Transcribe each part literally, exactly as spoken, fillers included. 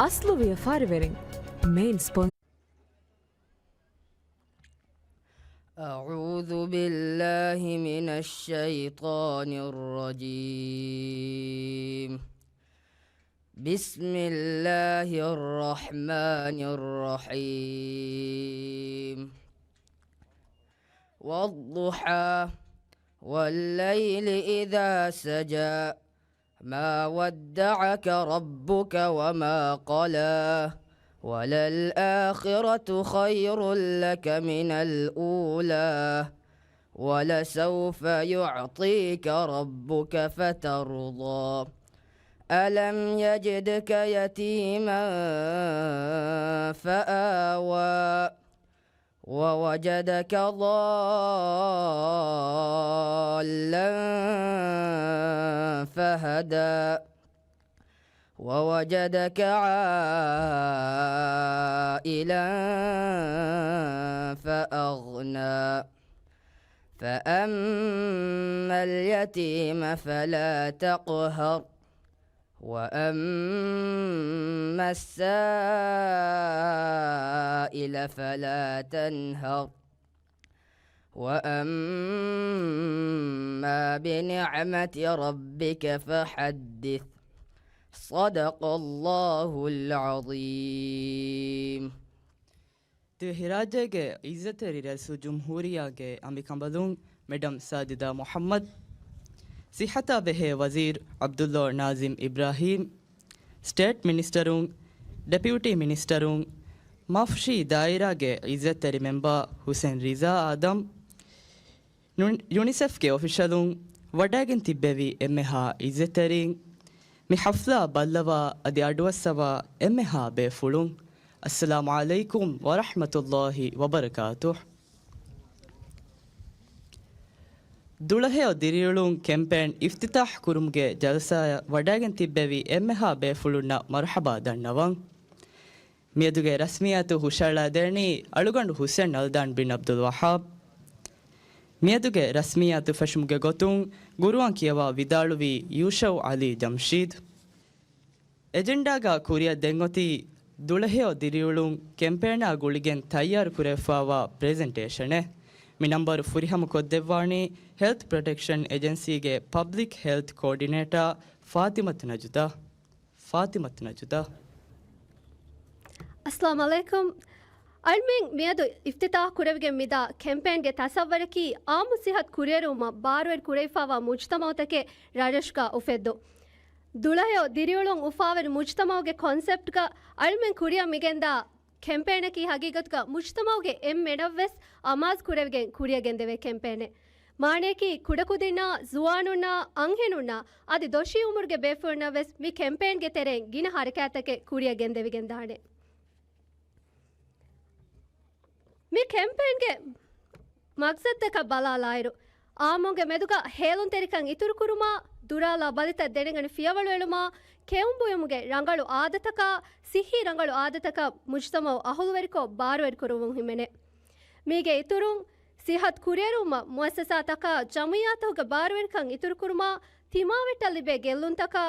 އަސްލު ވިޔަފާރިވެރިން، މެއިން ސްޕޮންސަރ. أعوذ بالله من الشيطان الرجيم. بسم الله الرحمن الرحيم. والضحى، والليل إذا سجى، ما ودعك ربك وما قلى، وللآخرة خير لك من الأولى، ولسوف يعطيك ربك فترضى. ألم يجدك يتيما فآوى، ووجدك ضالا فهدى، ووجدك عائلا فأغنى، فأما اليتيم فلا تقهر، وأما السائل فلا تنهر، وأما بنعمة ربك فحدث. صدق الله العظيم. ދިވެހިރާއްޖޭގެ އިއްޒަތްތެރި ރައީސުލްޖުމްހޫރިއްޔާގެ އަނބިކަނބަލުން މެޑަމް ސާޖިދާ މުޙައްމަދު، ސިއްހަތާ ބެހޭ ވަޒީރު ޢަބްދުﷲ ނާޒިމް އިބްރާހީމް، ސްޓޭޓް މިނިސްޓަރުން، ޑެޕިއުޓީ މިނިސްޓަރުން، މާފުށީ ދާއިރާގެ އިއްޒަތްތެރި މެމްބާ ހުސެން ރިޒާ އާދަމް، ޔުން-، ޔުނިސެފްގެ އޮފިޝަލުން، ވަޑައިގެން ތިއްބެވި އެންމެހާ އިއްޒަތްތެރިން، މި ޙަފްލާ ބައްލަވާ އަދި އަޑުއައްސަވާ އެންމެހާ ބޭފުޅުން، އައްސަލާމު ޢަލައިކުމް ވަރަޙްމަތުﷲ ވަބަރަކާތުހު. ދުޅަހެޔޮ ދިރިއުޅުން ކެމްޕޭން އިފްތިތާޙް ކުރުމުގެ ޖަލްސާއަށް ވަޑައިގެން ތިއްބެވި އެންމެހާ ބޭފުޅުންނަށް މަރުޙަބާ ދަންނަވަން. މިއަދުގެ ރަސްމިއްޔާތު ހުށައަޅާދޭނީ އަޅުގަނޑު ހުސެން އަލްދާން ބިން ޢަބްދުލް ވައްހާބް. މިއަދުގެ ރަސްމިއްޔާތު ފެށުމުގެ ގޮތުން ޤުރުއާން ކިޔަވާ ވިދާޅުވީ ޔޫޝައު ޢަލީ ޖަމްޝީދު. އެޖެންޑާގަ ކުރިއަށް ދެންއޮތީ ދުޅަހެޔޮ ދިރިއުޅުން ކެމްޕޭނާ ގުޅިގެން ތައްޔާރު ކުރެވިފައިވާ ޕްރެޒެންޓޭޝަނެއް. މި ނަންބަރު ފުރިހަމަ ކޮށްދެއްވާނީ ހެލްތް ޕްރޮޓެކްޝަން އެޖެންސީގެ ޕަބްލިކް ހެލްތް ކޯޑިނޭޓާ ފާތިމަތު ނަޖުދާ. ފާތިމަތު ނަޖުދާ. އައްސަލާމު ޢަލައިކުމް. އަޅުމެން މިއަދު އިފްތިތާޙް ކުރެވިގެން މިދާ ކެމްޕޭންގެ ތަސައްވަރަކީ އާއްމު ޞިއްޙަތު ކުރިއެރުވުމަށް ބާރުވެރި ކުރެވިފައިވާ މުޖުތަމަޢުތަކެއް ރަށްރަށުގަ އުފެއްދުން. ދުޅަހެޔޮ ދިރިއުޅުން އުފާވެރި މުޖުތަމަޢުގެ ކޮންސެޕްޓްގަ އަޅުމެން ކުރިއަށް މިގެންދާ ކެމްޕޭނަކީ ހަގީގަތުގަ މުޖުތަމަޢުގެ އެންމެނަށްވެސް އަމާޒު ކުރެވިގެން ކުރިއަށް ގެންދެވޭ ކެމްޕޭނެއް. މާނަޔަކީ ކުޑަކުދިންނާ، ޒުވާނުންނާ، އަންހެނުންނާ، އަދި ދޮށީ އުމުރުގެ ބޭފުޅުންނަށް ވެސް މި ކެމްޕޭންގެ ތެރެއިން ގިނަ ހަރަކާތްތަކެއް ކުރިއަށް ގެންދެވިގެން ދާނެ. މި ކެމްޕޭންގެ މަގްސަދުތަކަށް ބަލާލާއިރު، އާއްމުންގެ މެދުގަ ހޭލުންތެރިކަން އިތުރުކުރުމާ، ދުރާލާ ބަލިތައް ދެނެގަނެ ފިޔަވަޅުއެޅުމާ، ކެއުންބުއިމުގެ ރަނގަޅު އާދަތަކާ، ސިއްހީ ރަނގަޅު އާދަތަކަށް މުޖުތަމަޢު އަހުލުވެރިކޮށް ބާރުވެރިކުރުވުން ހިމެނޭ. މީގެ އިތުރުން، ސިއްހަތު ކުރިއެރުވުމަށް މުއައްސަސާތަކާ ޖަމުޢިއްޔާތަކުގެ ބާރުވެރިކަން އިތުރުކުރުމާ، ތިމާވެއްޓަށް ލިބޭ ގެއްލުންތަކާ،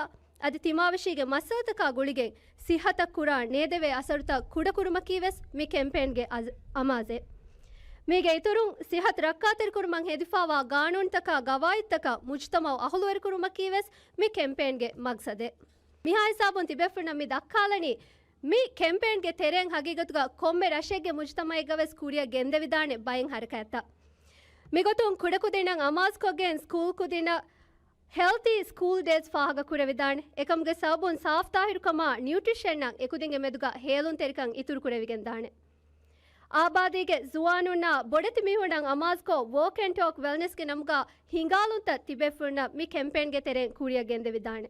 އަދި ތިމާވެށީގެ މައްސަލަތަކާ ގުޅިގެން ސިއްހަތަށް ކުރާ ނޭދެވޭ އަސަރުތައް ކުޑަކުރުމަކީ ވެސް މި ކެމްޕޭންގެ އަޒް-، އަމާޒެއް. މީގެ އިތުރުން، ސިއްހަތު ރައްކާތެރިކުރުމަށް ހެދިފައިވާ ގާނޫނުތަކާ ގަވާއިދުތަކާ މުޖުތަމަޢު އަހުލުވެރިކުރުމަކީ ވެސް މި ކެމްޕޭންގެ މަގްސަދެއް. މިހާ ހިސާބުން ތިބޭފުޅުންނަށް މި ދައްކާލަނީ، މި ކެމްޕޭންގެ ތެރެއިން ހަގީގަތުގަ ކޮންމެ ރަށެއްގެ މުޖުތަމަޢެއްގަ ވެސް ކުރިއަށް ގެންދެވިދާނެ ބައެއް ހަރަކާތްތައް. މިގޮތުން ކުޑަކުދިންނަށް އަމާޒުކޮށްގެން ސްކޫލް ކުދިންނަށް ހެލްތީ ސްކޫލް ޑޭސް ފާހަގަކުރެވިދާނެ. އެކަމުގެ ސަބަބުން ސާފްތާހިރުކަމާ ނިއުޓްރިޝަންއަށް އެކުދިންގެ މެދުގަ ހޭލުންތެރިކަން އިތުރުކުރެވިގެންދާނެ. އާބާދީގެ ޒުވާނުންނާ ބޮޑެތި މީހުންނަށް އަމާޒުކޮށް، ވޯކް އެންޑް ޓޯކް ވެލްނެސްގެ ނަމުގަ ހިނގާލުންތައް ތިބޭފުޅުންނަށް މި ކެމްޕޭންގެ ތެރެއިން ކުރިއަށް ގެންދެވިދާނެ.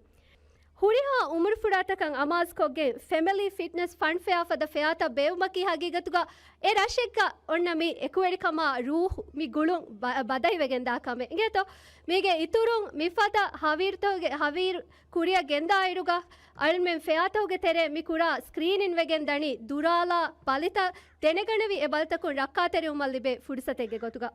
ހުރިހާ އުމުރުފުރާތަކަށް އަމާޒުކޮށްގެން ފެމިލީ ފިޓްނަސް ފަންޑް ފެއާ ފަދަ ފެއާތައް ބޭއްވުމަކީ ހަގީގަތުގަ އެ ރަށެއްގަ އޮންނަ މި އެކުވެރިކަމާ ރޫޙު މި ގުޅުން ބަ-، ބަދަހިވެގެންދާ ކަމެއް. އިނގޭތޯ؟ މީގެ އިތުރުން މިފަދަ ހަވީރުތަކުގެ ހަވީރު ކުރިއަށް ގެންދާއިރުގަ އަޅުމެން ފެއާތަކުގެ ތެރޭ މި ކުރާ ސްކްރީނިން ވެގެން ދަނީ ދުރާލާ ބަލިތައް ދެނެގަނެވި އެ ބަލިތަކުން ރައްކާތެރިވުމަށް ލިބޭ ފުރުސަތެއްގެ ގޮތުގަ.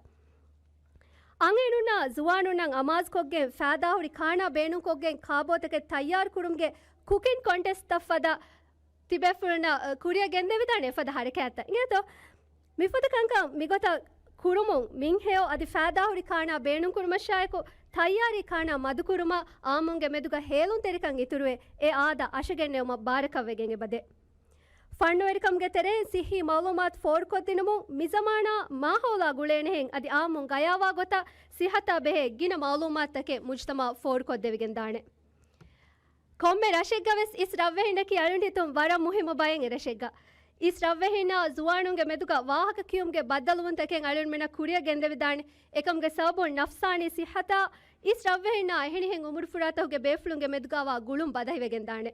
އަންހެނުންނާ ޒުވާނުންނަށް އަމާޒުކޮށްގެން ފައިދާހުރި ކާނާ ބޭނުންކޮށްގެން ކާބޯތަކެއް ތައްޔާރުކުރުމުގެ ކުކިން ކޮންޓެސްޓްތައް ފަދަ ތިބޭފުޅުންނަށް ކުރިއަށް ގެންދެވިދާނެ އެފަދަ ހަރަކާތްތައް. އިނގޭތޯ؟ މިފަދަ ކަންކަން މިގޮތަށް ކުރުމުން މިންހެޔޮ އަދި ފައިދާހުރި ކާނާ ބޭނުންކުރުމަށާއެކު، ތައްޔާރީ ކާނާ މަދުކުރުމަށް އާއްމުންގެ މެދުގަ ހޭލުންތެރިކަން އިތުރުވެ، އެ އާދަ އަށަގެންނެވުމަށް ބާރަކަށްވެގެން އެބަދޭ. ފަންނުވެރިކަމުގެ ތެރެއިން ސިއްހީ މައުލޫމާތު ފޯރުކޮށްދިނުމުން މިޒަމާނާ މާހައުލާ ގުޅޭނެހެން އަދި އާއްމުން ގަޔާވާ ގޮތަށް ސިއްހަތާ ބެހޭ ގިނަ މައުލޫމާތުތަކެއް މުޖްތަމައަށް ފޯރުކޮށްދެވިގެންދާނެ. ކޮންމެ ރަށެއްގަވެސް އިސް ރަށްވެހިންނަކީ އަޅުން ހިތުން ވަރަށް މުހިއްމު ބައެއް އެ ރަށެއްގަ. އިސް ރަށްވެހިންނާ ޒުވާނުންގެ މެދުގަ ވާހަކަ ކިޔުމުގެ ބައްދަލުވުންތަކެއް އަޅުންމެންނަށް ކުރިއަށް ގެންދެވިދާނެ. އެކަމުގެ ސަބަބުން ނަފްސާނީ ސިއްހަތާ އިސް ރަށްވެހިންނާ އެހެނިހެން އުމުރުފުރާތަކުގެ ބޭފުޅުންގެ މެދުގަވާ ގުޅުން ބަދަހިވެގެންދާނެ.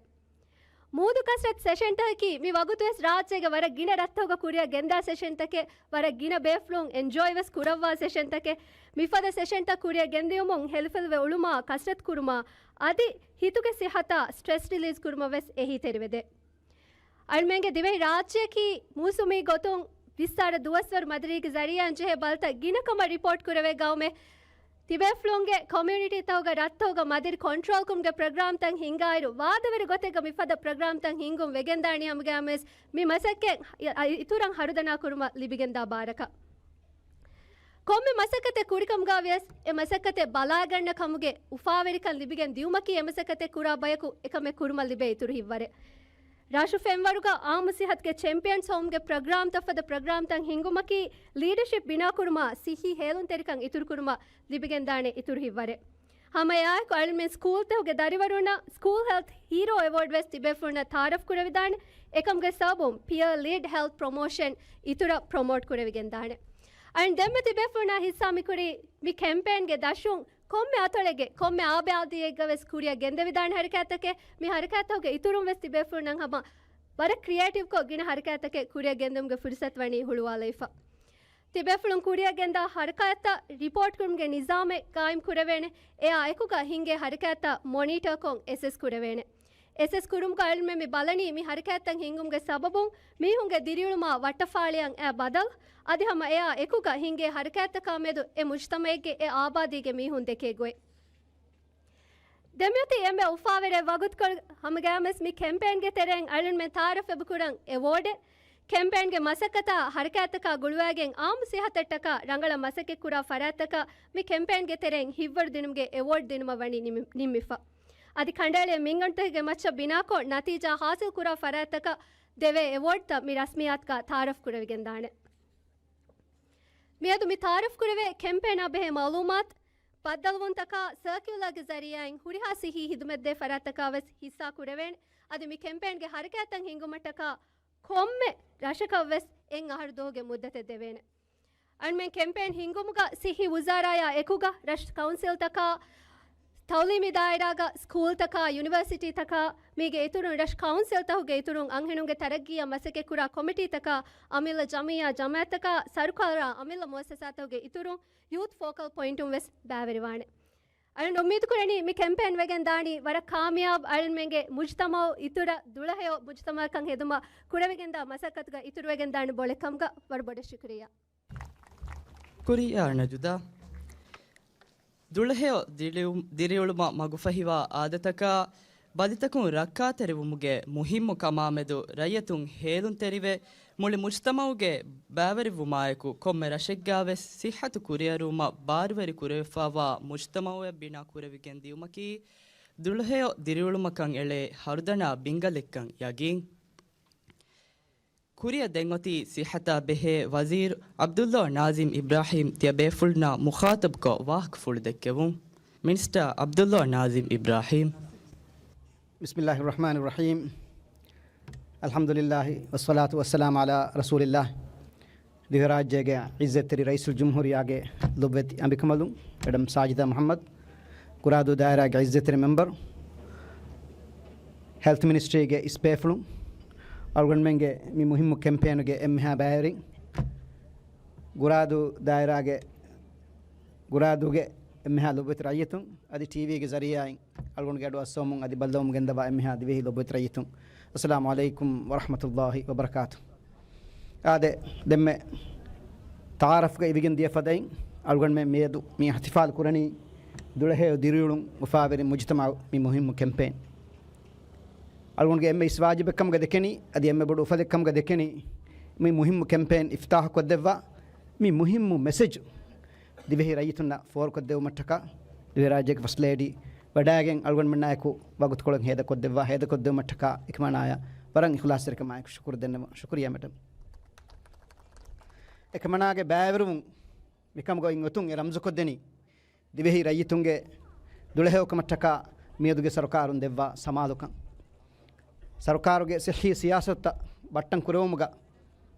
މޫދު ކަސްރަތު ސެޝަންތަކަކީ މި ވަގުތުވެސް ރާއްޖޭގެ ވަރަށް ގިނަ ރަށްތަކުގަ ކުރިއަށް ގެންދާ ސެޝަންތަކެއް، ވަރަށް ގިނަ ބޭފުޅުން އެންޖޯއިވެސް ކުރައްވާ ސެޝަންތަކެއް. މިފަދަ ސެޝަންތައް ކުރިއަށް ގެންދިޔުމުން ހެލިފެލިވެ އުޅުމާ ކަސްރަތު ކުރުމާ އަދި ހިތުގެ ސިއްހަތާ ސްޓްރެސް ރިލީޒް ކުރުމަށް ވެސް އެހީތެރިވެދޭ. އަޅުމެންގެ ދިވެހި ރާއްޖެއަކީ މޫސުމީ ގޮތުން ވިއްސާރަ ދުވަސްވަރު މަދަނީ ޒަރީއާއިން ޖެހޭ ބަލިތައް ގިނަ ކަމަށް ރިޕޯޓް ކުރެވޭ ގައުމެއް. ތިބޭފުޅުންގެ ކޮމިއުނިޓީތަކުގަ ރަށްތަކުގަ މަދަނީ ކޮންޓްރޯލްކުރުމުގެ ޕްރޮގްރާމްތައް ހިންގާއިރު، ވާދަވެރި ގޮތެއްގަ މިފަދަ ޕްރޮގްރާމްތައް ހިންގުން ވެގެންދާނީ ހަމަގައިމުވެސް މި މަސައްކަތް އިތުރަށް ހަރުދަނާ ކުރުމަށް ލިބިގެންދާ ބާރަކަށް. ކޮންމެ މަސައްކަތެއް ކުރިކަމުގަ ވިޔަސް، އެ މަސައްކަތެއް ބަލާގަންނަ ކަމުގެ އުފާވެރިކަން ލިބިގެން ދިއުމަކީ އެ މަސައްކަތެއް ކުރާ ބަޔަކު އެކަމެއް ކުރުމަށް ލިބޭ އިތުރު ހިތްވަރެއް. ރަށު ފެންވަރުގަ އާއްމު ސިއްހަތުގެ ޗެމްޕިއަންސް ހޮވުމުގެ ޕްރޮގްރާމްތައް ފަދަ ޕްރޮގްރާމްތައް ހިންގުމަކީ ލީޑަޝިޕް ބިނާކުރުމާ ސިއްހީ ހޭލުންތެރިކަން އިތުރުކުރުމަށް ލިބިގެންދާނެ އިތުރު ހިތްވަރެއް. ހަމައެއާއެކު އަޅުމެން ސްކޫލްތަކުގެ ދަރިވަރުންނަށް ސްކޫލް ހެލްތް ހީރޯ އެވޯޑް ވެސް ތިބޭފުޅުންނަށް ތައާރަފް ކުރެވިދާނެ. އެކަމުގެ ސަބަބުން ޕިއަރ ލީޑް ހެލްތް ޕްރޮމޯޝަން އިތުރަށް ޕްރޮމޯޓް ކުރެވިގެންދާނެ. އަން ދެންމެ ތިބޭފުޅުންނާ ހިއްސާ މިކުރީ މި ކެމްޕޭންގެ ދަށުން ކޮންމެ އަތޮޅެއްގެ ކޮންމެ އާބާދީއެއްގަވެސް ކުރިއަށް ގެންދެވިދާނެ ހަރަކާތްތަކެއް. މި ހަރަކާތްތަކުގެ އިތުރުން ވެސް ތިބޭފުޅުންނަށް ހަމަ ވަރަށް ކްރިއޭޓިވްކޮށް ގިނަ ހަރަކާތްތަކެއް ކުރިއަށް ގެންދިއުމުގެ ފުރުސަތު ވަނީ ހުޅުވާލައިފަ. ތިބޭފުޅުން ކުރިއަށް ގެންދާ ހަރަކާތްތައް ރިޕޯޓް ކުރުމުގެ ނިޒާމެއް ގާއިމް ކުރެވޭނެ. އެއާ އެކުގަ ހިންގޭ ހަރަކާތްތައް މޮނީޓަރކޮށް އެސެސް ކުރެވޭނެ. އެސެސް ކުރުމުގަ އަޅުމެން މި ބަލަނީ މި ހަރަކާތްތައް ހިންގުމުގެ ސަބަބުން މީހުންގެ ދިރިއުޅުމާ ވައްޓަފާޅިއަށް އައި ބަދަލު، އަދި ހަމަ އެއާ އެކުގަ ހިންގޭ ހަރަކާތްތަކާ މެދު އެ މުޖްތަމައެއްގެ އެ އާބާދީގެ މީހުން ދެކޭ ގޮތް. ދެންމެ އޮތީ އެންމެ އުފާވެރި ވަގުތުކޮޅު. ހަމަގައިމުވެސް މި ކެމްޕޭންގެ ތެރެއިން އަޅުންމެން ތައާރަފް އެބަކުރަން އެވޯޑެއް. ކެމްޕޭންގެ މަސައްކަތާ ހަރަކާތްތަކާ ގުޅުވައިގެން އާއްމު ސިއްހަތަށްޓަކާ ރަނގަޅަށް މަސައްކަތްކުރާ ފަރާތްތަކަށް މި ކެމްޕޭންގެ ތެރެއިން ހިތްވަރު ދިނުމުގެ އެވޯޑް ދިނުމަށް ވަނީ ނިމި-، ނިންމިފަ. އަދި ކަނޑައެޅޭ މިންގަނޑުތަކެއްގެ މައްޗަށް ބިނާކޮށް ނަތީޖާ ހާސިލް ކުރާ ފަރާތްތަކަށް ދެވޭ އެވޯޑްތައް މި ރަސްމިއްޔާތުގަ ތައާރަފް ކުރެވިގެންދާނެ. މިއަދު މި ތައާރަފް ކުރެވޭ ކެމްޕޭނާ ބެހޭ މައުލޫމާތު، ބައްދަލުވުންތަކާ ސަރކިއުލާގެ ޒަރީއާއިން ހުރިހާ ސިއްހީ ހިދުމަތްދޭ ފަރާތްތަކާ ވެސް ހިއްސާ ކުރެވޭނެ. އަދި މި ކެމްޕޭންގެ ހަރަކާތްތައް ހިންގުމަށްޓަކާ ކޮންމެ ރަށަކަށް ވެސް އެއް އަހަރު ދުވަހުގެ މުއްދަތެއް ދެވޭނެ. އަޅުމެން ކެމްޕޭން ހިންގުމުގަ ސިއްހީ ވުޒާރާޔާ އެކުގަ ރަށު ކައުންސިލްތަކާ، ތައުލީމީ ދާއިރާގަ ސްކޫލްތަކާ، ޔުނިވަރސިޓީތަކާ، މީގެ އިތުރުން ރަށު ކައުންސިލްތަކުގެ އިތުރުން އަންހެނުންގެ ތަރައްގީއަށް މަސައްކަތްކުރާ ކޮމިޓީތަކާ، އަމިއްލަ ޖަމިއްޔާ ޖަމާއަތްތަކާ، ސަރުކާރާ އަމިއްލަ މުއައްސަސާތަކުގެ އިތުރުން ޔޫތު ފޯކަލް ޕޮއިންޓުން ވެސް ބައިވެރިވާނެ. އަޅުން އުއްމީދު ކުރަނީ މި ކެމްޕޭން ވެގެން ދާނީ ވަރަށް ކާމިޔާބު، އަޅުންމެންގެ މުޖްތަމައު އިތުރަށް ދުޅަހެޔޮ މުޖްތަމައަކަށް ހެދުމަށް ކުރެވިގެންދާ މަސައްކަތުގަ އިތުރުވެގެންދާނެ ބޮޅެއް ކަމުގަ ވަރަށް ބޮޑަށް ޝުކުރިއްޔާ. ކުރިއްޔާ ނަޖުދާ. ދުޅަހެޔޮ ދިރިއު-، ދިރިއުޅުމަށް މަގުފަހިވާ އާދަތަކާ، ބަލިތަކުން ރައްކާތެރިވުމުގެ މުހިއްމު ކަމާމެދު ރައްޔިތުން ހޭލުންތެރިވެ، މުޅި މުޖްތަމައުގެ ބައިވެރިވުމާއެކު ކޮންމެ ރަށެއްގާވެސް ސިއްހަތު ކުރިއަރުވުމަށް ބާރުވެރި ކުރެވިފައިވާ މުޖްތަމައުއެއް ބިނާ ކުރެވިގެން ދިއުމަކީ، ދުޅަހެޔޮ ދިރިއުޅުމަކަށް އެޅޭ ހަރުދަނާ ބިންގަލެއްކަން ޔަގީން. ކުރިއަށް ދެން އޮތީ ސިއްހަތާ ބެހޭ ވަޒީރު ޢަބްދުﷲ ނާޒިމް އިބްރާހީމް ތިޔަބޭފުޅުންނާ މުޚާޠަބްކޮށް ވާހަކަފުޅު ދެއްކެވުން. މިނިސްޓަރ ޢަބްދުﷲ ނާޒިމް އިބްރާހީމް. بسم الله الرحمن الرحيم. الحمد لله والصلاة والسلام على رسول الله. ދިވެހިރާއްޖޭގެ ޢިއްޒަތްތެރި ރައީސުލްޖުމްހޫރިއްޔާގެ ލޮބުވެތި އަނބިކަނބަލުން މެޑަމް ސާޖިދާ މުޙައްމަދު، ގުރާދޫ ދާއިރާގެ ޢިއްޒަތްތެރި މެމްބަރު، ހެލްތް މިނިސްޓްރީގެ އިސްބޭފުޅުން، އަޅުގަނޑުމެންގެ މި މުހިއްމު ކެމްޕޭނުގެ އެންމެހާ ބައިވެރިން، ގުރާދޫ ދާއިރާގެ، ގުރާދޫގެ އެންމެހާ ލޮބުވެތި ރައްޔިތުން، އަދި ޓީވީގެ ޒަރީއާއިން އަޅުގަނޑުގެ އަޑު އައްސަވަމުން އަދި ބައްލަވަމުން ގެންދަވާ އެންމެހާ ދިވެހި ލޮބުވެތި ރައްޔިތުން، އައްސަލާމު ޢަލައިކުމް ވަރަޙްމަތުﷲ ވަބަރަކާތު. އާދެ، ދެންމެ ތަޢާރަފްގަ އިވިގެން ދިޔަ ފަދައިން، އަޅުގަނޑުމެން މިއަދު މި އިޙްތިފާލު ކުރަނީ ދުޅަހެޔޮ ދިރިއުޅުން އުފާވެރި މުޖުތަމަޢު މި މުހިއްމު ކެމްޕޭން. އަޅުގަނޑުގެ އެންމެ އިސް ވާޖިބެއްކަމުގަ ދެކެނީ، އަދި އެންމެ ބޮޑު އުފަލެއްކަމުގަ ދެކެނީ، މި މުހިއްމު ކެމްޕޭން އިފްތާހުކޮށްދެއްވާ، މި މުހިއްމު މެސެޖު ދިވެހި ރައްޔިތުންނަށް ފޯރުކޮށްދެވުމަށްޓަކާ، ދިވެހިރާއްޖޭގެ ފަސް ލޭޑީ ވަޑައިގެން އަޅުގަނޑުމެންނާއެކު ވަގުތުކޮޅެއް ހޭދަކޮށްދެއްވާ، ހޭދަކޮށްދެވުމަށްޓަކާ އެކަމަނާޔަށް ވަރަށް އިޚްލާޞްތެރިކަމާއެކު ޝުކުރު ދެންނެވުން. ޝުކުރިއްޔާ މެޑަމް. އެކަމަނާގެ ބައިވެރިވުން މިކަމުގަ އޮތް އޮތުން އެ ރަމްޒުކޮށްދެނީ، ދިވެހި ރައްޔިތުންގެ ދުޅަހެޔޮކަމަށްޓަކާ މިއަދުގެ ސަރުކާރުން ދެއްވާ ސަމާލުކަން. ސަރުކާރުގެ ޞިއްޙީ ސިޔާސަތުތައް ބައްޓަން ކުރެވުމުގަ،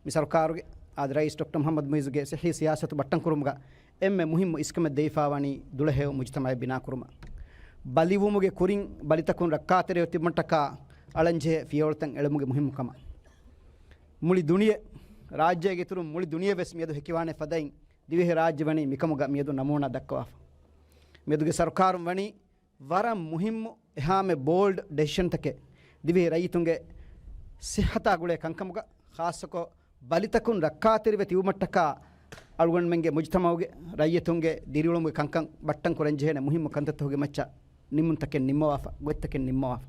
މި ސަރުކާރުގެ އާދެ، ރައީސް ޑޮކްޓަރ މުޙައްމަދު މުޢިއޒުގެ ޞިއްޙީ ސިޔާސަތު ބައްޓަން ކުރުމުގަ އެންމެ މުހިއްމު އިސްކަމެއް ދެވިފާވަނީ ދުޅަހެޔޮ މުޖުތަމަޢެއް ބިނާކުރުމަށް. ބަލިވުމުގެ ކުރިން ބަލިތަކުން ރައްކާތެރިވެ ތިބުމަށްޓަކާ އަޅަންޖެހޭ ފިޔަވަޅުތައް އެޅުމުގެ މުހިއްމުކަމަށް. މުޅި ދުނިޔެ، ރާއްޖޭގެ އިތުރުން މުޅި ދުނިޔެ ވެސް މިއަދު ހެކިވާނެ ފަދައިން، ދިވެހިރާއްޖެ ވަނީ މިކަމުގަ މިއަދު ނަމޫނާ ދައްކަވާފަ. މިއަދުގެ ސަރުކާރުން ވަނީ ވަރަށް މުހިއްމު އެހާމެ ބޯލްޑް ޑެސިޝަންތަކެއް ދިވެހި ރައްޔިތުންގެ ސިއްހަތާ ގުޅޭ ކަންކަމުގަ، ޚާއްޞަކޮށް ބަލިތަކުން ރައްކާތެރިވެ ތިބުމަށްޓަކާ އަޅުގަނޑުމެންގެ މުޖުތަމަޢުގެ ރައްޔިތުންގެ ދިރިއުޅުމުގެ ކަންކަން ބައްޓަން ކުރަންޖެހޭނެ މުހިއްމު ކަންތައްތަކުގެ މައްޗަށް ނިމުންތަކެއް ނިންމަވާފަ، ގޮތްތަކެއް ނިންމަވާފަ.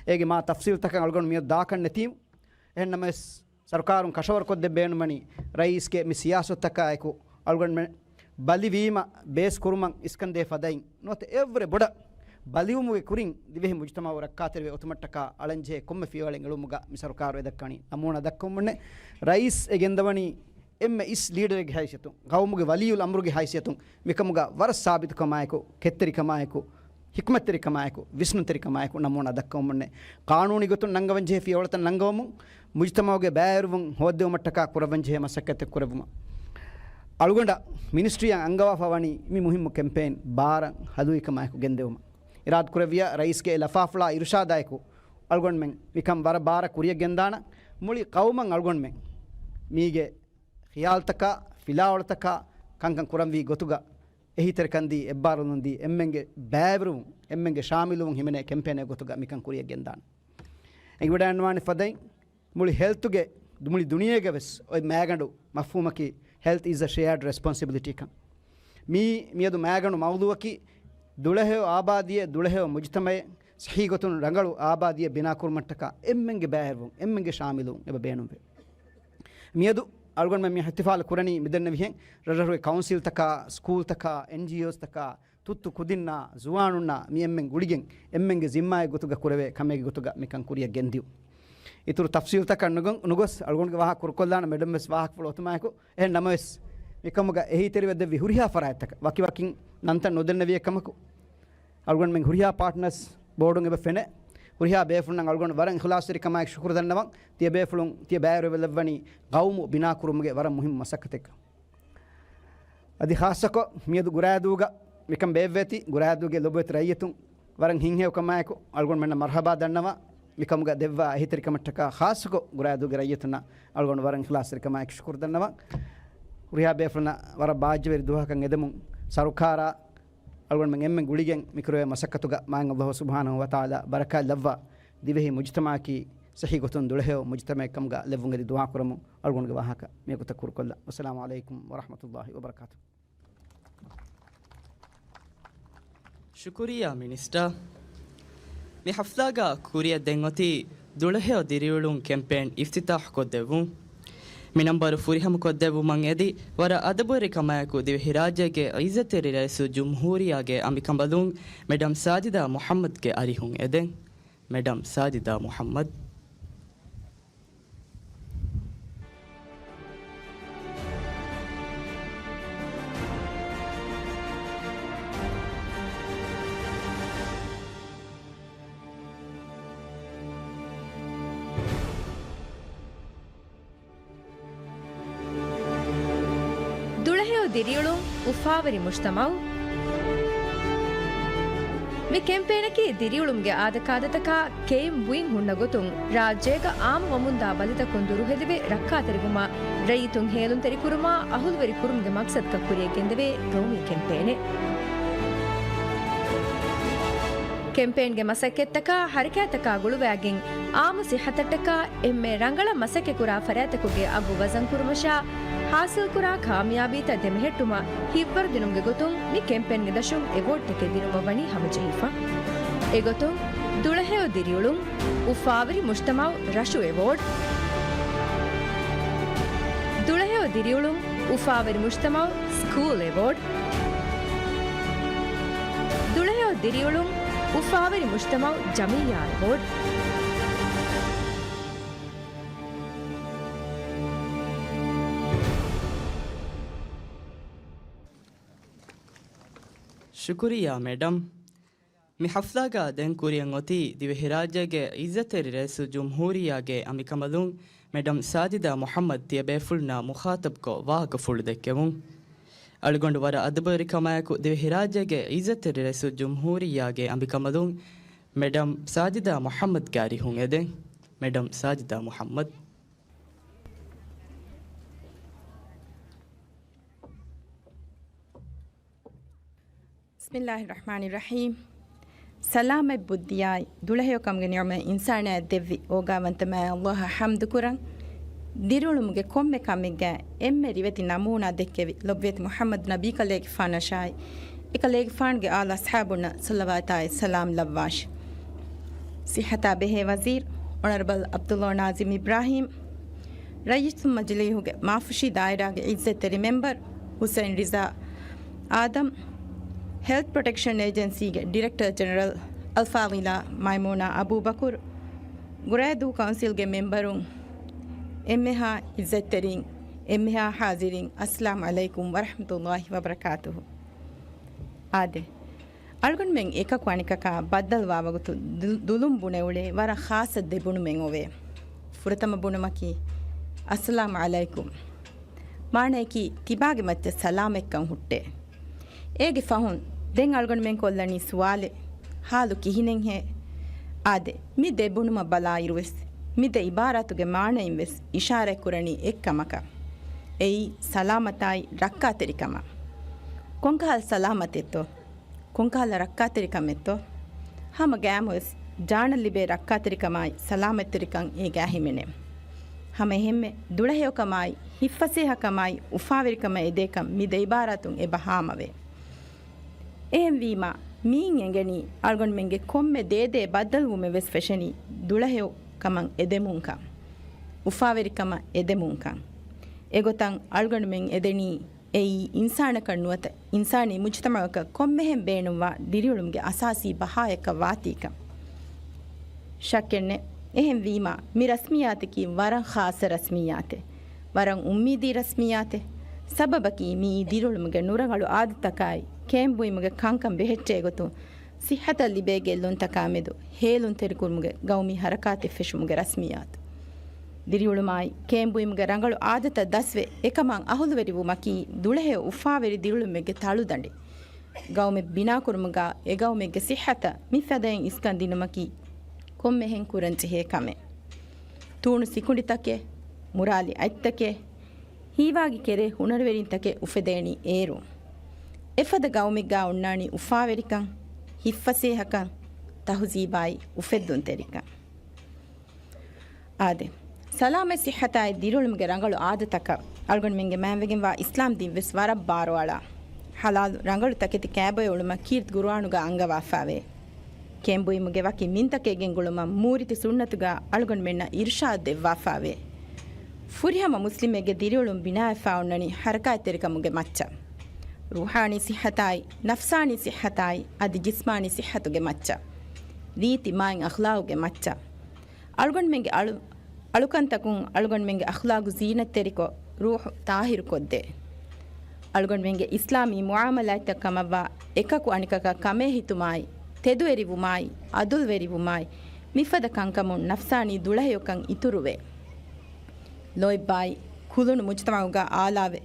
އޭގެ މާ ތަފްސީލްތަކަށް އަޅުގަނޑު މިއަދު ދާކަށް ނެތީމު. އެހެންނަމަވެސް، ސަރުކާރުން ކަށަވަރުކޮށްދޭން ބޭނުންވަނީ، ރައީސްގެ މި ސިޔާސަތުތަކާއެކު އަޅުގަނޑުމެން ބަލިވީމަ ބޭސް ކުރުމަށް އިސްކަންދޭ ފަދައިން ނުވަތަ އެއަށްވުރެ ބޮޑަށް ބަލިވުމުގެ ކުރިން ދިވެހި މުޖުތަމަޢު ރައްކާތެރިވެ އޮތުމަށްޓަކާ އަޅަންޖެހޭ ކޮންމެ ފިޔަވަޅެއް އެޅުމުގަ މި ސަރުކާރު އެދައްކަނީ ނަމޫނާ ދައްކަމުންނެ. ރައީސް އެ ގެންދަވަނީ އެންމެ އިސް ލީޑަރެއްގެ ހައިސިއްޔަތުން، ޤައުމުގެ ވަލިއްޔުލް އަމްރުގެ ހައިސިއްޔަތުން މިކަމުގަ ވަރަށް ސާބިތުކަމާއެކު، ކެތްތެރިކަމާއެކު، ޙިކްމަތްތެރިކަމާއެކު، ވިސްނުންތެރިކަމާއެކު ނަމޫނާ ދައްކަމުންނެ. ޤާނޫނީ ގޮތުން ނަންގަވަންޖެހޭ ފިޔަވަޅުތައް ނަންގަވަމުން، މުޖުތަމަޢުގެ ބައިވެރިވުން ހޯއްދެވުމަށްޓަކާ ކުރައްވަންޖެހޭ މަސައްކަތްތައް ކުރެއްވުމަށް. އަޅުގަނޑަށް މިނިސްޓްރީއަށް އަންގަވާފަ ވަނީ މި މުހިއްމު ކެމްޕޭން ބާރަށް ހަލުވިކަމާއެކު ގެންދެވުމަށް. އިރާދަކުރެއްވިޔާ ރައީސްގެ އެ ލަފާފުޅާ އިރުޝާދާއެކު އަޅުގަނޑުމެން މިކަން ވަރަށް ބާރަށް ކުރިއަށް ގެންދާނަން. މުޅި ޤައުމަށް އަޅުގަނޑުމެން މީގެ ޚިޔާލުތަކާ، ފިލާވަޅުތަކާ ކަންކަން ކުރަންވީ ގޮތުގަ އެހީތެރިކަންދީ، އެއްބާރުލުންދީ، އެންމެންގެ ބައިވެރިވުން، އެންމެންގެ ޝާމިލުވުން ހިމެނޭ ކެމްޕޭނެއް ގޮތުގަ މިކަން ކުރިއަށް ގެންދާނެ. އެނގިވަޑައިގަންނަވާނެ ފަދައިން، މުޅި ހެލްތުގެ، މުޅި ދުނިޔޭގަ ވެސް އޮތް މައިގަނޑު މަފްހޫމަކީ، health is a shared responsibility ކަން. މީ މިއަދު މައިގަނޑު މައުޟޫއަކީ، ދުޅަހެޔޮ އާބާދީއެއް، ދުޅަހެޔޮ މުޖުތަމައެއް، ޞައްޙީ ގޮތުން ރަނގަޅު އާބާދީއެއް ބިނާކުރުމަށްޓަކާ އެންމެންގެ ބައިވެރިވުން، އެންމެންގެ ޝާމިލުވުން އެބަ ބޭނުންވޭ. މިއަދު އަޅުގަނޑުމެން މި އިޙްތިފާލު ކުރަނީ މިދެންނެވިހެން ރަށްރަށުގެ ކައުންސިލްތަކާ، ސްކޫލްތަކާ، އެންޖީއޯސްތަކާ، ތުއްތު ކުދިންނާ، ޒުވާނުންނާ މި އެންމެން ގުޅިގެން އެންމެންގެ ޒިންމާއެއް ގޮތުގަ ކުރެވޭ ކަމެއްގެ ގޮތުގަ މިކަން ކުރިއަށް ގެންދިޔުން. އިތުރު ތަފްސީލްތަކަށް ނުގޮ-، ނުގޮސް އަޅުގަނޑުގެ ވާހަކަ ކުރުކޮށްލާނަން މެޑަމް ވެސް ވާހަކަފުޅު އޮތުމާއެކު. އެހެން ނަމަވެސް، މިކަމުގަ އެހީތެރިވެ ދެއްވި ހުރިހާ ފަރާތްތަކަށް ވަކިވަކިން ނަންތައް ނުދެންނެވި އެއްކަމަކު، އަޅުގަނޑުމެން ހުރިހާ ޕާޓްނަރސް ބޯޑުން އެބަ ފެނޭ. ހުރިހާ ބޭފުޅުންނަށް އަޅުގަނޑު ވަރަށް އިޚްލާޞްތެރިކަމާއެކު ޝުކުރު ދަންނަވަން. ތިޔަބޭފުޅުން ތިޔަ ބައިވެރިވެލައްވަނީ ޤައުމު ބިނާކުރުމުގެ ވަރަށް މުހިއްމު މަސައްކަތެއްގަ. އަދި ޚާއްޞަކޮށް މިއަދު ގުރާދޫގަ މިކަން ބޭއްވޭތީ، ގުރާދޫގެ ލޮބުވެތި ރައްޔިތުން ވަރަށް ހިތްހެޔޮކަމާއެކު އަޅުގަނޑުމެންނަށް މަރްޙަބާ ދަންނަވާ. މިކަމުގަ ދެއްވާ އެހީތެރިކަމަށްޓަކާ ޚާއްޞަކޮށް ގުރާދޫގެ ރައްޔިތުންނަށް އަޅުގަނޑު ވަރަށް އިޚްލާޞްތެރިކަމާއެކު ޝުކުރު ދަންނަވަން. ހުރިހާ ބޭފުޅުންނަށް ވަރަށް ބާއްޖަވެރި ދުވަހަކަށް އެދެމުން، ސަރުކާރާ އަޅުގަނޑުމެން އެންމެން ގުޅިގެން މިކުރެވޭ މަސައްކަތުގަ މާތް ﷲ ސުބްޙާނަހޫ ވަތަޢާލާ ބަރަކާތް ލައްވާ، ދިވެހި މުޖުތަމަޢަކީ ޞައްޙީ ގޮތުން ދުޅަހެޔޮ މުޖުތަމަޢެއް ކަމުގަ ލެއްވުން އެދި ދުޢާ ކުރަމުން އަޅުގަނޑުގެ ވާހަކަ މިވަގުތަށް ކުރުކޮށްލަން. ވައްސަލާމު ޢަލައިކުމް ވަރަޙްމަތުﷲ ވަބަރަކާތުހު. ޝުކުރިއްޔާ މިނިސްޓަރ. މި ޙަފްލާގަ ކުރިއަށް ދެން އޮތީ ދުޅަހެޔޮ ދިރިއުޅުން ކެމްޕޭން އިފްތިތާޙު ކޮށްދެއްވުން. މި ނަންބަރު ފުރިހަމަ ކޮށްދެއްވުމަށް އެދި، ވަރަށް އަދަބުވެރިކަމާއެކު ދިވެހިރާއްޖޭގެ ޢިއްޒަތްތެރި ރައީސުލްޖުމްހޫރިއްޔާގެ އަނބިކަނބަލުން މެޑަމް ސާޖިދާ މުޙައްމަދްގެ އަރިހުން އެދެން. މެޑަމް ސާޖިދާ މުޙައްމަދް. ދުޅަހެޔޮ ދިރިއުޅުން، އުފާވެރި މުޖްތަމަޢު. މި ކެމްޕޭނަކީ ދިރިއުޅުމުގެ އާދަކާދަތަކާ ކެއިން ބުއިން ހުންނަ ގޮތުން، ރާއްޖޭގަ އާއްމުވަމުންދާ ބަލިތަކުން ދުރުހެލިވެ ރައްކާތެރިވުމަށް، ރައްޔިތުން ހޭލުންތެރިކުރުމާ، އަހުލުވެރި ކުރުމުގެ މަޤްޞަދަކަށް ކުރިއަށް ގެންދެވޭ ގައުމީ ކެމްޕޭނެއް. ކެމްޕޭންގެ މަސައްކަތްތަކާ ހަރަކާތްތަކާ ގުޅުވާގެން، އާއްމު ސިއްހަތަށްޓަކާ އެންމެ ރަނގަޅަށް މަސައްކަތްކުރާ ފަރާތްތަކުގެ އަގު ވަޒަންކުރުމަށާ، ހާސިލްކުރާ ކާމިޔާބީތައް ދެމެހެއްޓުމަށް ހިތްވަރުދިނުމުގެ ގޮތުން މި ކެމްޕޭންގެ ދަށުން އެވޯޑްތަކެއް ދިނުމަށް ވަނީ ހަމަޖެހިފަ. އެގޮތުން، ދުޅަހެޔޮ ދިރިއުޅުން އުފާވެރި މުޖްތަމަޢު ރަށު އެވޯޑް. ދުޅަހެޔޮ ދިރިއުޅުން އުފާވެރި މުޖްތަމަޢު ސްކޫލް އެވޯޑް. ދުޅަހެޔޮ ދިރިއުޅުން އުފާވެރި މުޖްތަމަޢު ޖަމިއްޔާ އެވޯޑް. ޝުކުރިއްޔާ މެޑަމް. މި ޙަފްލާގަ ދެން ކުރިއަށް އޮތީ ދިވެހިރާއްޖޭގެ ޢިއްޒަތްތެރި ރައީސުލްޖުމްހޫރިއްޔާގެ އަނބިކަނބަލުން މެޑަމް ސާޖިދާ މުޙައްމަދު ތިޔަބޭފުޅުންނާ މުޚާޠަބުކޮށް ވާހަކަފުޅު ދެއްކެވުން. އަޅުގަނޑު ވަރަށް އަދަބުވެރިކަމާއެކު ދިވެހިރާއްޖޭގެ ޢިއްޒަތްތެރި ރައީސުލްޖުމްހޫރިއްޔާގެ އަނބިކަނބަލުން މެޑަމް ސާޖިދާ މުޙައްމަދުގެ އަރިހުން އެދެން. މެޑަމް ސާޖިދާ މުޙައްމަދު. ބިސްމިއްލާހި ރަޙްމާނި ރަޙީމް. ސަލާމަތް ބުއްދިއާއި، ދުޅަހެޔޮކަމުގެ ނިޢުމަތް އިންސާނާއަށް ދެއްވި އޯގާވަންތަ މާތް ﷲ އަށް ޙަމްދުކުރަން. ދިރިއުޅުމުގެ ކޮންމެ ކަމެއްގަ އެންމެ ރިވެތި ނަމޫނާ ދެއްކެވި ލޮބުވެތި މުޙައްމަދު ނަބީކަލޭގެފާނަށާއި، އެކަލޭގެފާނުގެ އާލު އަޞްޙާބުންނަށް ޞަލަވާތާއި ސަލާމް ލައްވާށި. ޞިއްޙަތާ ބެހޭ ވަޒީރު އޮނަރަބަލް ޢަބްދުﷲ ނާޒިމް އިބްރާހީމް، ރައްޔިތުން މަޖިލީހުގެ މާފުށީ ދާއިރާގެ ޢިއްޒަތްތެރި މެމްބަރު ޙުސައިން ރިޒާ އާދަމް، ހެލްތް ޕްރޮޓެކްޝަން އޭޖެންސީގެ ޑިރެކްޓަރ ޖެނެރަލް އަލްފާޟިލާ މައިމޫނާ އަބޫބަކުރު، ގުރައިދޫ ކައުންސިލްގެ މެމްބަރުން، އެންމެހާ ޢިއްޒަތްތެރިން، އެންމެހާ ޙާޟިރީން، އައްސަލާމު ޢަލައިކުމް ވަރަޙްމަތުﷲ ވަބަރަކާތުހު. އާދެ، އަޅުގަނޑުމެން އެކަކު އަނެކަކާ ބައްދަލުވާ ވަގުތު ދު-، ދުލުން ބުނެ އުޅޭ ވަރަށް ޚާއްޞަ ދެ ބުނުމެއް އޮވޭ. ފުރަތަމަ ބުނުމަކީ، އައްސަލާމު ޢަލައިކުމް. މާނަޔަކީ، ތިބާގެ މައްޗަށް ސަލާމަތްކަން ހުއްޓޭ. އޭގެ ފަހުން، ދެން އަޅުގަނޑުމެން ކޮށްލަނީ ސުވާލެއް، ޙާލު ކިހިނެއްހޭ؟ އާދެ، މި ދެ ބުނުމަށް ބަލާއިރުވެސް، މި ދެ ޢިބާރާތުގެ މާނައިންވެސް އިޝާރާތްކުރަނީ އެއްކަމަކަށް. އެއީ، ސަލާމަތާއި ރައްކާތެރިކަމަށް. ކޮންކަހަލަ ސަލާމަތެއްތޯ؟ ކޮންކަހަލަ ރައްކާތެރިކަމެއްތޯ؟ ހަމަ ގައިމުވެސް ޖާނަށް ލިބޭ ރައްކާތެރިކަމާއި ސަލާމަތްތެރިކަން އޭގާ ހިމެނޭ. ހަމަ އެހެންމެ ދުޅަހެޔޮކަމާއި، ހިތްފަސޭހަކަމާއި، އުފާވެރިކަމަށް އެދޭކަން މި ދެ ޢިބާރާތުން އެބަ ހާމަވޭ. އެހެންވީމާ، މިއިން އެނގެނީ އަޅުގަނޑުމެންގެ ކޮންމެ ދޭދޭ ބައްދަލުވުމެއް ވެސް ފެށެނީ ދުޅަހެޔޮކަމަށް އެދެމުންކަން، އުފާވެރިކަމަށް އެދެމުންކަން. އެގޮތަށް އަޅުގަނޑުމެން އެދެނީ އެއީ އިންސާނަކަށް ނުވަތަ އިންސާނީ މުޖުތަމަޢަކަށް ކޮންމެހެން ބޭނުންވާ ދިރިއުޅުމުގެ އަސާސީ ބަހާޔަކަށް ވާތީކަން. ޝައްކެއްނެތް. އެހެންވީމާ، މި ރަސްމިއްޔާތަކީ ވަރަށް ޚާއްޞަ ރަސްމިއްޔާތެއް. ވަރަށް އުއްމީދީ ރަސްމިއްޔާތެއް. ސަބަބަކީ މިއީ ދިރިއުޅުމުގެ ނުރަނގަޅު އާދަތަކާއި، ކޭންބުއިމުގެ ކަންކަން ބެހެއްޓޭ ގޮތުން، ޞިއްޙަތަށް ލިބޭ ގެއްލުންތަކާ މެދު ހޭލުންތެރިކުރުމުގެ ގައުމީ ޙަރަކާތެއް ފެށުމުގެ ރަސްމިއްޔާތު. ދިރިއުޅުމާއި، ކޭންބުއިމުގެ ރަނގަޅު އާދަތައް ދަސްވެ، އެކަމަށް އަހުލުވެރިވުމަކީ ދުޅަހެޔޮ އުފާވެރި ދިރިއުޅުމެއްގެ ތަޅުދަނޑެއް. ގައުމެއް ބިނާކުރުމުގަ އެގައުމެއްގެ ޞިއްޙަތަށް މިފަދައިން އިސްކަން ދިނުމަކީ ކޮންމެހެން ކުރަންޖެހޭ ކަމެއް. ތޫނު ސިކުނޑިތަކެއް، މުރާލި އަތްތަކެއް، ހީވާގި ކެރޭ ހުނަރުވެރިންތަކެއް އުފެދޭނީ އޭރުން. އެފަދަ ގައުމެއްގަ އޮންނާނީ އުފާވެރިކަން، ހިތްފަސޭހަކަން، ތަހުޒީބާއި އުފެއްދުންތެރިކަން. އާދެ، ސަލާމަތް ޞިއްޙަތާއި ދިރިއުޅުމުގެ ރަނގަޅު އާދަތަކަށް އަޅުގަނޑުމެންގެ މާތްވެގެންވާ އިސްލާމް ދީން ވެސް ވަރަށް ބާރުއަޅާ. ޙަލާލު ރަނގަޅު ތަކެތި ކައިބޮއެ އުޅުމަށް ކީރިތި ޤުރުއާނުގަ އަންގަވާފާވޭ. ކޭންބުއިމުގެ ވަކި މިންތަކެއް ގެންގުޅުމަށް މޫރިތި ސުންނަތުގަ އަޅުގަނޑުމެންނަށް އިރުޝާދު ދެއްވާފާވޭ. ފުރިހަމަ މުސްލިމެއްގެ ދިރިއުޅުން ބިނާވެފާ އޮންނަނީ ޙަރަކާތްތެރިކަމުގެ މައްޗަށް. ރޫޙާނީ ޞިއްޙަތާއި، ނަފްސާނީ ޞިއްޙަތާއި، އަދި ޖިސްމާނީ ޞިއްޙަތުގެ މައްޗަށް. ރީތި މާތް އަޚްލާގުގެ މައްޗަށް. އަޅުގަނޑުމެންގެ އަޅު-، އަޅުކަންތަކުން އަޅުގަނޑުމެންގެ އަޚްލާގު ޒީނަތްތެރިކޮށް، ރޫޙު ޠާހިރުކޮށްދޭ. އަޅުގަނޑުމެންގެ އިސްލާމީ މުޢާމަލާތްތައް ކަމަށްވާ އެކަކު އަނެކަކަށް ކަމޭހިތުމާއި، ތެދުވެރިވުމާއި، އަދުލުވެރިވުމާއި، މިފަދަ ކަންކަމުން ނަފްސާނީ ދުޅަހެޔޮކަން އިތުރުވޭ. ލޯތްބާއި، ކުލުނު މުޖުތަމަޢުގަ އާލާވެ،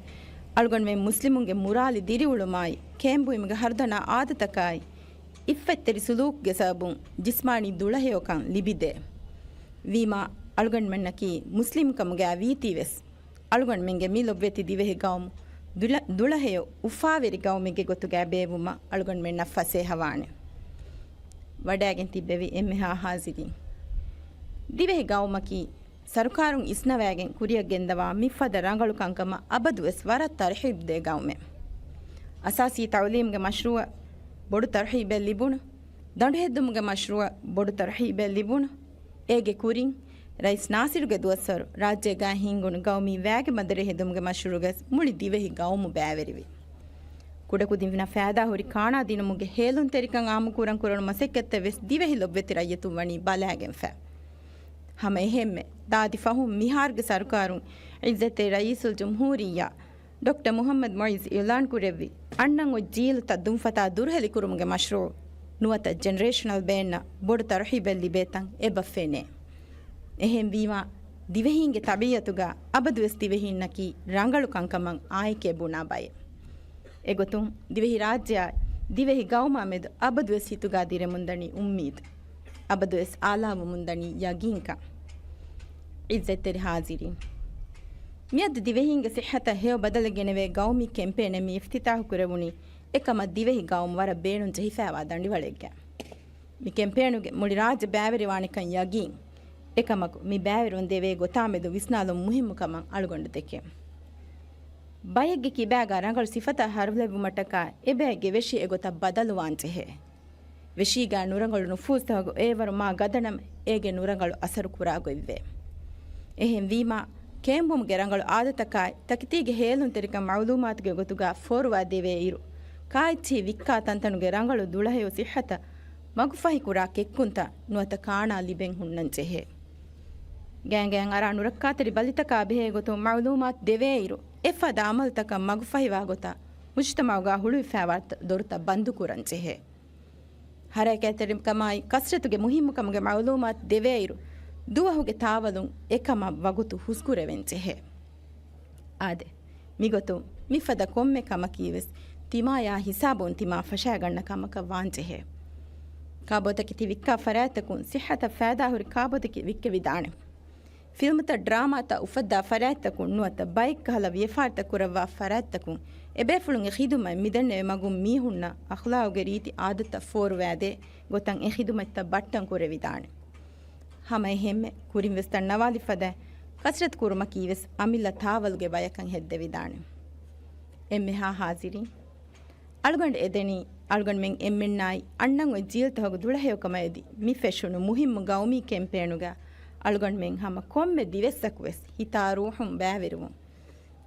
އަޅުގަނޑުމެން މުސްލިމުންގެ މުރާލި ދިރިއުޅުމާއި، ކޭންބުއިމުގެ ހަރުދަނާ އާދަތަކާއި، އިއްފަތްތެރި ސުލޫކުގެ ސަބަބުން ޖިސްމާނީ ދުޅަހެޔޮކަން ލިބިދޭ. ވީމާ، އަޅުގަނޑުމެންނަކީ މުސްލިމްކަމުގައި ވީތީވެސް، އަޅުގަނޑުމެންގެ މި ލޮބުވެތި ދިވެހި ގައުމު ދުޅަ-، ދުޅަހެޔޮ އުފާވެރި ގައުމެއްގެ ގޮތުގައި ބޭއްވުމަށް އަޅުގަނޑުމެންނަށް ފަސޭހަވާނެ. ވަޑައިގެން ތިއްބެވި އެންމެހާ ޙާޟިރީން. ދިވެހި ގައުމަކީ، ސަރުކާރުން އިސްނަވައިގެން ކުރިއަށް ގެންދަވާ މިފަދަ ރަނގަޅު ކަންކަމަށް އަބަދުވެސް ވަރަށް ތަރުޙީބުދޭ ގައުމެއް. އަސާސީ ތަޢުލީމުގެ މަޝްރޫޢަށް ބޮޑު ތަރުޙީބެއް ލިބުނު، ދަނޑުހެއްދުމުގެ މަޝްރޫޢަށް ބޮޑު ތަރުހީބެއް ލިބުނު. އޭގެ ކުރިން، ރައީސް ނާސިރުގެ ދުވަސްވަރު ރާއްޖޭގާ ހިންގުނު ގައުމީ ވައިގެ ބަނދަރެއް ހެދުމުގެ މަޝްރޫޢުގަސް މުޅި ދިވެހި ގައުމު ބައިވެރިވި. ކުޑަކުދިންނަށް ފައިދާ ހުރި ކާނާ ދިނުމުގެ ހޭލުންތެރިކަން އާއްމުކުރަން ކުރަނު މަސައްކަތްތައް ވެސް ދިވެހި ލޮބުވެތި ރައްޔިތުން ވަނީ ބަލާގެންފަ. ހަމަ އެހެންމެ، ދާދި ފަހުން މިހާރުގެ ސަރުކާރުން އިއްޒަތްތެރި ރައީސުލްޖުމްހޫރިއްޔާ ޑޮކްޓަރ މުޙައްމަދު މުޢިއްޒު އިޢުލާން ކުރެއްވި އަންނަން އޮތް ޖީލުތައް ދުންފަތާ ދުރުހެލިކުރުމުގެ މަޝްރޫޢު ނުވަތަ ޖެނެރޭޝަނަލް ބޭންއަށް ބޮޑު ތަރުހީބެއް ލިބޭތަން އެބަ ފެނޭ. އެހެންވީމާ، ދިވެހީންގެ ޠަބީޢަތުގަ އަބަދުވެސް ދިވެހީންނަކީ ރަނގަޅު ކަންކަމަށް އާއެކޭ ބުނާ ބައެއް. އެގޮތުން، ދިވެހިރާއްޖެއާއި ދިވެހި ގައުމާ މެދު އަބަދުވެސް ހިތުގަ ދިރެމުންދަނީ އުއްމީދު. އަބަދުވެސް އާލާވަމުންދަނީ ޔަގީންކަން. އިއްޒަތްތެރި ހާޒިރީން، މިއަދު ދިވެހީންގެ ޞިއްޙަތަށް ހެޔޮ ބަދަލެއް ގެނެވޭ ގައުމީ ކެމްޕޭނެއް މި އިފްތިތާޙު ކުރެވުނީ، އެކަމަށް ދިވެހި ގައުމު ވަރަށް ބޭނުން ޖެހިފައިވާ ދަނޑިވަޅެއްގަ. މި ކެމްޕޭނުގެ މުޅި ރާއްޖެ ބައިވެރިވާނެކަން ޔަގީން. އެކަމަކު، މި ބައިވެރިވަން ދެވޭ ގޮތާމެދު ވިސްނާލުން މުހިއްމުކަމަށް އަޅުގަނޑު ދެކެން. ބައެއްގެ ކިބާގަ ރަނގަޅު ސިފަތައް ހަރުލެއްވުމަށްޓަކާ، އެބައެއްގެ ވެށި އެގޮތަށް ބަދަލުވާން ޖެހޭ. ވެށީގާ ނުރަނގަޅު ނުފޫޒުތަކު އޭވަރު މާ ގަދަނަމަ، އޭގެ ނުރަނގަޅު އަސަރު ކުރާ ގޮތްވޭ. އެހެންވީމާ، ކޭނބުމުގެ ރަނގަޅު އާދަތަކާއި، ތަކެތީގެ ހޭލުންތެރިކަން މަޢުލޫމާތުގެ ގޮތުގާ ފޯރުވާ ދެވޭ އިރު، ކާއެއްޗެހި ވިއްކާ ތަންތަނުގެ ރަނގަޅު ދުޅަހެޔޮ ސިއްހަތަށް މަގުފަހިކުރާ ކެއްކުންތައް ނުވަތަ ކާނާ ލިބެން ހުންނަން ޖެހޭ. ގާތްގަނޑަކަށް އަރާ ނުރައްކާތެރި ބަލިތަކާ ބެހޭ ގޮތުން މަޢުލޫމާތު ދެވޭ އިރު، އެފަދަ އަމަލުތަކަށް މަގުފަހިވާ ގޮތަށް މުޖުތަމަޢުގާ ހުޅުވިފައިވާ ދޮރުތައް ބަންދުކުރަން ޖެހޭ. ހަރަކާތްތެރިކަމާއި ކަސްރަތުގެ މުހިއްމުކަމުގެ މަޢުލޫމާތު ދެވޭއިރު، ދުވަހުގެ ތާވަލުން އެކަމަށް ވަގުތު ހުސްކުރެވެން ޖެހޭ. އާދެ، މިގޮތުން މިފަދަ ކޮންމެ ކަމަކީވެސް ތިމާޔާ ހިސާބުން ތިމާ ފަށާގަންނަ ކަމަކަށް ވާންޖެހޭ. ކާބޯތަކެތި ވިއްކާ ފަރާތްތަކުން ސިއްހަތަށް ފައިދާހުރި ކާބޯތަކެތި ވިއްކެވިދާނެ. ފިލްމުތައް، ޑްރާމާތައް އުފައްދާ ފަރާތްތަކުން ނުވަތަ ބައެއްކަހަލަ ވިޔަފާރިތައް ކުރައްވާ ފަރާތްތަކުން އެބޭފުޅުންގެ ޚިދުމަތް މިދެންނެވި މަގުން މީހުންނަށް އަޚްލާޤުގެ ރީތި އާދަތައް ފޯރުވާދޭ ގޮތަށް އެ ޚިދުމަތްތައް ބައްޓަން ކުރެވިދާނެ. ހަމަ އެހެންމެ ކުރިންވެސް ދަންނަވާލި ފަދަ ކަސްރަތު ކުރުމަކީވެސް އަމިއްލަ ތާވަލުގެ ބަޔަކަށް ހެއްދެވިދާނެ. އެންމެހާ ހާޒިރީން، އަޅުގަނޑު އެދެނީ، އަޅުގަނޑުމެން އެންމެންނާއި އަންނަން އޮތް ޖީލްތަކުގެ ދުޅަހެޔޮކަމާ އެދި މި ފެށުނު މުހިއްމު ގައުމީ ކެމްޕޭނުގަ އަޅުގަނޑުމެން ހަމަ ކޮންމެ ދިވެއްސަކުވެސް ހިތާ ރޫޙުން ބައިވެރިވުން.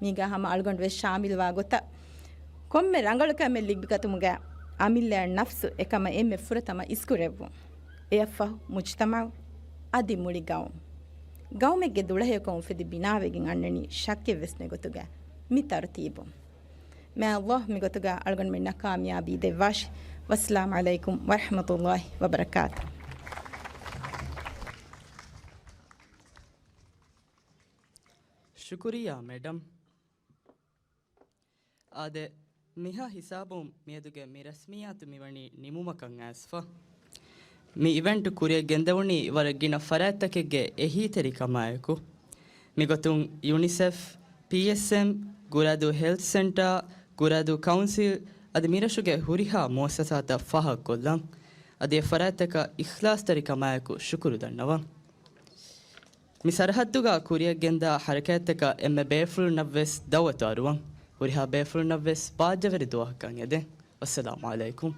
މީގަ ހަމަ އަޅުގަނޑުވެސް ޝާމިލްވާ ގޮތަށް، ކޮންމެ ރަނގަޅު ކަމެއް ލިބިގަތުމުގަ އަމިއްލައަށް ނަފްސު އެކަމަށް އެންމެ ފުރަތަމަ އިސްކުރެއްވުން. އެއަށްފަހު މުޖުތަމަޢު، އަދި މުޅި ގައުމު. ގައުމެއްގެ ދުޅަހެޔޮކަން އުފެދި ބިނާވެގެން އަންނަނީ ޝައްކެއްވެސް ނެގޮތުގަ މި ތަރުތީބުން. މާ ﷲ މިގޮތުގަ އަޅުގަނޑުމެންނަށް ކާމިޔާބީ ދެއްވާށި. ވައްސަލާމް ޢަލައިކުމް ވަރަޙްމަތުﷲ ވަބަރަކާތު. ޝުކުރިއްޔާ މެޑަމް. އާދެ، މިހާ ހިސާބުން މިއަދުގެ މި ރަސްމިއްޔާތު މިވަނީ ނިމުމަކަށް އައިސްފަ. މި އިވެންޓް ކުރިއަށް ގެންދަވުނީ ވަރަށް ގިނަ ފަރާތްތަކެއްގެ އެހީތެރިކަމާއެކު. މިގޮތުން ޔުނިސެފް، ޕީއެސްއެމް، ގުރާދޫ ހެލްތް ސެންޓާ، ގުރާދޫ ކައުންސިލް އަދި މިރަށުގެ ހުރިހާ މުއައްސަސާތައް ފާހަގަކޮށްލަން. އަދި އެ ފަރާތްތަކަށް އިޚްލާޞްތެރިކަމާއެކު ޝުކުރު ދަންނަވަން. މި ސަރަހައްދުގަ ކުރިއަށް ގެންދާ ހަރަކާތްތަކަށް އެންމެ ބޭފުޅުންނަށްވެސް ދައުވަތު އަރުވަން. ހުރިހާ ބޭފުޅުންނަށްވެސް ބާއްޖަވެރި ދުވަހަކަށް އެދެން. ވައްސަލާމް ޢަލައިކުމް.